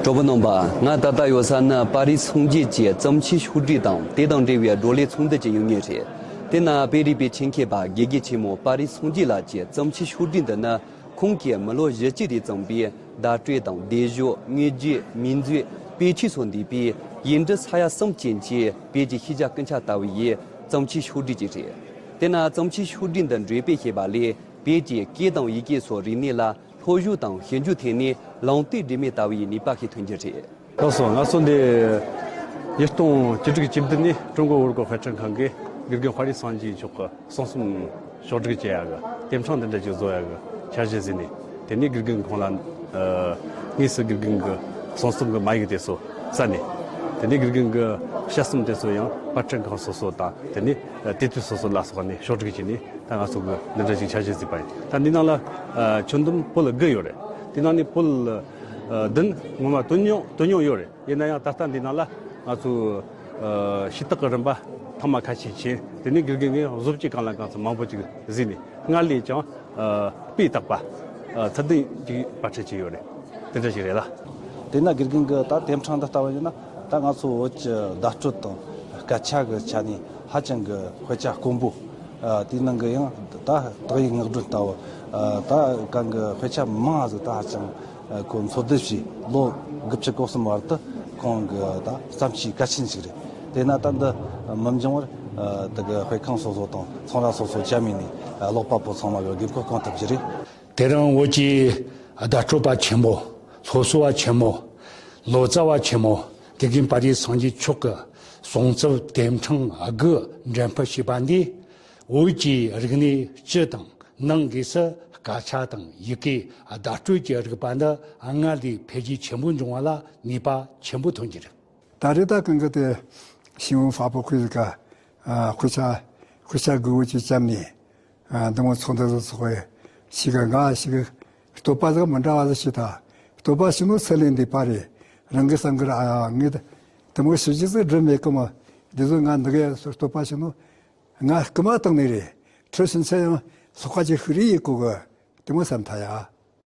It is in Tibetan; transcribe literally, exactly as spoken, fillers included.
གྲོགས་པོ་རྣམ་པ། ང་ད་ལྟ་ཡོད་ས་ནི་པར་རིས་སངས་རྒྱས་ཀྱི་བརྩམས་ཆོས་ཕྱོགས་བསྒྲིགས་དང་དེ་དང་འབྲེལ་བའི་བགྲོ་གླེང་ཚོགས་འདུ་ཅིག་ཡོད་ངེས་རེད། དེ་ན་བོད་རིག་པའི་ཆེད་མཁས་པ་དགེ་རྒན་ཆེན་མོ་པར་རིས་སངས་རྒྱས་ལགས་ཀྱི་བརྩམས་ཆོས་ཕྱོགས་བསྒྲིགས་འདི་ནི། ཁོང་གིས་མི་ལོ་བཞི་བཅུ་རེ་ཙམ་པའི་བརྡ་སྤྲོད་དང་སྡེབ་སྦྱོར། དངོས་བརྗོད། མིང་མཛོད། དཔེ་ཆོས་སོགས་འདུས་པའི་ཡིག་འབྲུ་ས་ཡ་གསུམ་ཅན་གྱི་བོད་ཀྱི་ཤེས་བྱ་ཀུན་ཁྱབ་ལྟ་བུའི་བརྩམས་ཆོས་ཕྱོགས་བསྒྲིགས་ཅིག་རེད། དེ་ན་བརྩམས་ཆོས་ཕྱོགས་བསྒྲིགས་འདི་འགྲེམས་སྤེལ་བྱས་པ་ལས་བོད་ཀྱི་སྐད་དང་ཡི་གེ་སོགས་རིག་གནས་ལ་སློབ་སྦྱོང་དང་ཞིབ་འཇུག་ཐད་ནས་ལམ་སྟོན་འབྲེལ་མེད་ལྟ་བུའི་ནུས་པ་ཞིག་ཐོན་རྒྱུ་རེད། ལགས་སོ། ང་ཚོ་འདི་ཉིས་སྟོང་བཅུ་དྲུག་བཅུ་བདུན་ནས་ཀྲུང་གོ་བོད་སྐོར་དཔེ་སྐྲུན་ཁང་གིས་དགེ་རྒན་པར་རིས་སངས་རྒྱས་མཆོག་གི་གསུང་རྩོམ་ཕྱོགས་བསྒྲིགས་བྱེད་ཡག་གི་དེབ་ཕྲེང་འདི་འདྲ་ཅིག་བཟོ་ཡག་གི་འཆར་གཞི་བཟོས་ནས། དེ་ནས་དགེ་རྒན་ཁོང་ལ་ཨ་དངོས་སུ་དགེ་རྒན་གྱི་གསུང་རྩོམ་གྱི་མ་ཡིག་དེ་ཚོ་བསྩལ་ནས། དེ་ནས་དགེ་རྒན་གྱི་དཔྱད་རྩོམ་དེ་ཚོ་ཡང་པར་སྐྲུན་ཁང་སོ་སོ་དང་། དེ་ནས་ཨ་དེབ་དུས་སོ་སོ་ལ་སོགས་ནས་ཕྱོགས་བསྒྲིགས་བྱས་ནས། ད་ང་ཚོ་གི་འདི་འདྲ་ཅིག་འཆར་གཞི་བཟོས་པ་ཡིན། ད་འདི་ནང་ལ་ཨ་ཆོད་དོན་ཕོལ་དགུ་ཡོད་རེད། དེ་ནང་ནས་ཕོལ་ཨ་བདུན་ངོ་མ་དོན་སྙིང་དོན་སྙིང་ཡོད་རེད། ཡིན་ན་ཡང་ད་ལྟ་འདི་ནང་ལ་ང་ཚོ་ཨ་ཞུས་དག་གི་རིམ་པ་ཐེངས་མ་ཁ་ཤས་ཕྱིན། དེ་ནས་དགེ་རྒན་གྱིས་བཟོ་བཅོས་གང་ལ་གང་འཚམ་མང་པོ་ཅིག་བཟོས་ནས། སྔར་ལས་ཀྱང་ཨ་སྤུས་དག་པ་ཨ་ཚད་ལྡན་ཅིག་པར་སྐྲུན་བྱས་ཡོད་རེད། དེ་འདྲ་ཞིག་རེད་ལ། དེས་ན་དགེ་རྒན་གྱི་ད་དེབ་ཕྲེང་འདི་ལྟ་བུ་ཡིན་ན། ད་ང་ཚོ་བོད་ཀྱི་བརྡ་སྤྲོད་དང་སྐད་ཆ་གི་ཆ་ནས་ཧ་ཅང་གི་དཔེ་ཆ་དཀོན་པོ། ཨ་དེའི་ནང་གི་ཡང་ད་དག་ཡིག་ངག་སྒྲོན་ལྟ་བུ། ཨ་ད་གང་གི་དཔེ་ཆ་མང་ང་ཟིག་ད་ཧ་ཅང་ཨ་ཁོ་འཚོལ་སྡུད་བྱས། ལོ་དགུ་བཅུ་གོ་གསུམ་བར་དུ་ཁོང་གི་ད་བརྩམས་ཆོས་གལ་ཆེན་ཞིག་རེད། དེས་ན་ད་འདི་མི་འགྱངས་པར་ཨ་དེ་གི་དཔེ་ཁང་སོ་སོ་དང་ཚོང་ར་སོ་སོ་བཅའ་མིན་ནས་ཨ་ཀློག་པ་པོ་ཚང་མ་གི་དགོས་མཁོ་སྐོང་ཐུབ་རྒྱུ་རེད། དེ་རིང་བོད་ཀྱི་བརྡ་སྤྲོད་པ་ཆེན་མོ། སློབ་གསོ་བ་ཆེན་མོ། ལོ་ཙཱ་བ་ཆེན་མོ། དགེ་རྒན་པར་རིས་སངས་རྒྱས་མཆོག་གི་གསུང་རྩོམ་དེབ་ཕྲེང་དགུ་འགྲེམས་སྤེལ་བྱས་པ་འདིས། བོད་ཀྱི་རིག་གནས་སྤྱི་དང་ནང་སྒོས་སུ་སྐད་ཆ་དང་ཡི་གེ། བརྡ་སྤྲོད་ཀྱི་རིག་པ་འདི་སྔར་ལས་འཕེལ་རྒྱས་ཆེན་པོ་འབྱུང་བ་ལ་ནུས་པ་ཆེན་པོ་ཐོན་གྱི་རེད། ད་རེས་ད་གང་གི་དེ་新闻发布会ཟིག་ག་ཨ་དཔེ་ཆ་དཔེ་ཆ་དགུ་བོ་ཅིག་བཅམས་ནས། ཨ་འདི་མོ་ཚོགས་འདུ་ཟིག་ཚོགས་པས། ཞིག་ག་ང་ཞིག་བསྟོད་པ་ཟིག་མི་འདྲ་བ་ཟིག་ཞིག་ད། བསྟོད་པ་ཞིག་ནོ་ཚད་ལས་འདས་པ་རེད། རང་གི་བསམ་གི་ར། ཨ་ཡ་ངས་དེ་མོ་ཞིག་ཅིག་ཟིག་སྒྲུབ་མེད་གི་མོ། འདི་ཚོ་ང་འདི་གའི་བསྟོད་པ་ཞིག་ནོ། ང་རྐུ་མ་བཏང་ནི་རེད། ཁྲི་ཕྱིན་ཚད་ཡང་ལྷག་པ་ཅིག་ཤིག་རེད་ཡེ་གོ་གི། དེ་མོ་བསམ་ཐ་ཡ།